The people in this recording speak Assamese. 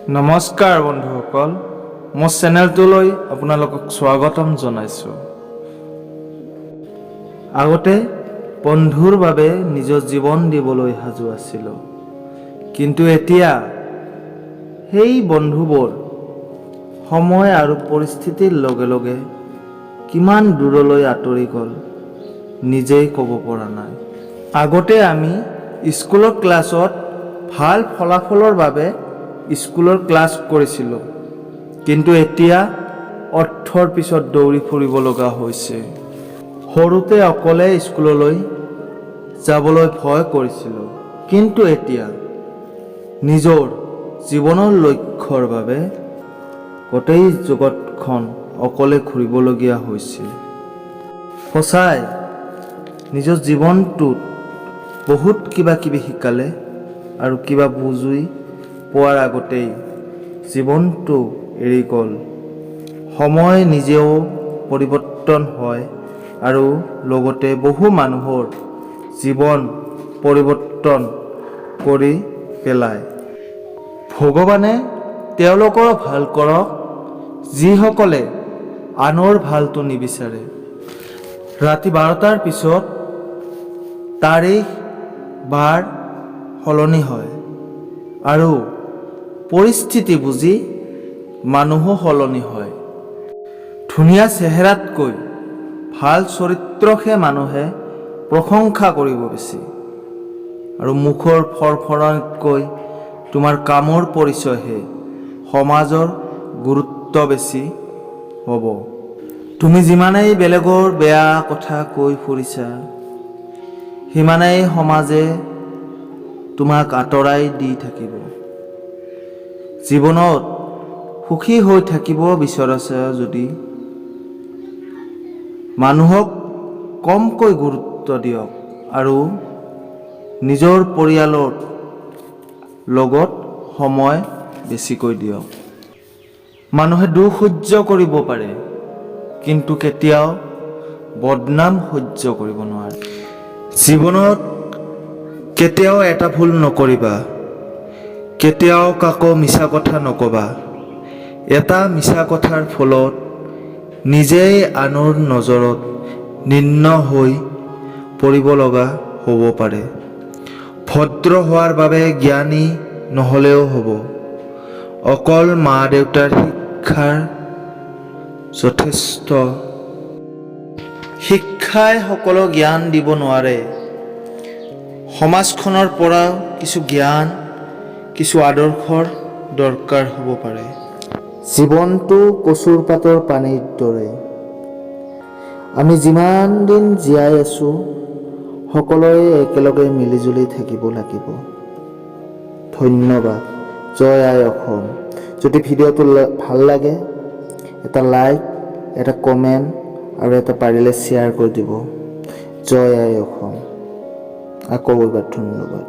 নমস্কাৰ বন্ধুসকল, মোৰ চেনেলটোলৈ আপোনালোকক স্বাগতম জনাইছোঁ। আগতে বন্ধুৰ বাবে নিজৰ জীৱন দিবলৈ সাজু আছিলোঁ, কিন্তু এতিয়া সেই বন্ধুবোৰ সময় আৰু পৰিস্থিতিৰ লগে লগে কিমান দূৰলৈ আঁতৰি গ'ল, নিজেই ক'ব পৰা নাই। আগতে আমি স্কুলৰ ক্লাছত ভাল ফলাফলৰ বাবে স্কুলৰ ক্লাছ কৰিছিলোঁ, কিন্তু এতিয়া অৰ্থৰ পিছত দৌৰি ফুৰিব লগা হৈছে। সৰুতে অকলে স্কুললৈ যাবলৈ ভয় কৰিছিলোঁ, কিন্তু এতিয়া নিজৰ জীৱনৰ লক্ষ্যৰ বাবে গোটেই জগতখন অকলে ঘূৰিবলগীয়া হৈছে। সঁচাই নিজৰ জীৱনটোত বহুত কিবা কিবি শিকালে আৰু কিবা বুজি পোৱাৰ আগতেই জীৱনটো এৰি গ'ল। সময় নিজেও পৰিৱৰ্তন হয় আৰু লগতে বহু মানুহৰ জীৱন পৰিৱৰ্তন কৰি পেলায়। ভগৱানে তেওঁলোকৰো ভাল কৰক, যিসকলে আনৰ ভালটো নিবিচাৰে। ৰাতি 12টাৰ পিছত তাৰিখ, বাৰ সলনি হয় আৰু পৰিস্থিতি বুজি মানুহো সলনি হয়। ধুনীয়া চেহেৰাতকৈ ভাল চৰিত্ৰকহে মানুহে প্ৰশংসা কৰিব বেছি আৰু মুখৰ ফৰফৰণিতকৈ তোমাৰ কামৰ পৰিচয়হে সমাজৰ গুৰুত্ব বেছি হ'ব। তুমি যিমানেই বেলেগৰ বেয়া কথা কৈ ফুৰিছা, সিমানেই সমাজে তোমাক আঁতৰাই দি থাকিব। জীৱনত সুখী হৈ থাকিব বিচাৰিছা যদি, মানুহক কমকৈ গুৰুত্ব দিয়ক আৰু নিজৰ পৰিয়ালৰ লগত সময় বেছিকৈ দিয়ক। মানুহে দুখ সহ্য কৰিব পাৰে, কিন্তু কেতিয়াও বদনাম সহ্য কৰিব নোৱাৰে। জীৱনত কেতিয়াও এটা ভুল নকৰিবা: কেতিয়াও কাকো মিছা কথা নক'বা। এটা মিছা কথাৰ ফলত নিজেই আনৰ নজৰত নিম্ন হৈ পৰিব লগা হ'ব পাৰে। ভদ্ৰ হোৱাৰ বাবে জ্ঞানী নহ'লেও হ'ব, অকল মা দেউতাৰ শিক্ষাৰ যথেষ্ট। শিক্ষাই সকলো জ্ঞান দিব নোৱাৰে। সমাজখনৰ পৰাও কিছু জ্ঞান, কিছু আদৰ্শৰ দৰকাৰ হ'ব পাৰে। জীৱনটো কচুৰ পাতৰ পানীৰ দৰে। আমি যিমান দিন জীয়াই আছোঁ, সকলোৱে একেলগে মিলিজুলি থাকিব লাগিব। ধন্যবাদ। জয় আই অসম। যদি ভিডিঅ'টো ভাল লাগে, এটা লাইক, এটা কমেণ্ট আৰু এটা পাৰিলে শ্বেয়াৰ কৰি দিব। জয় আই অসম। আকৌ এবাৰ ধন্যবাদ।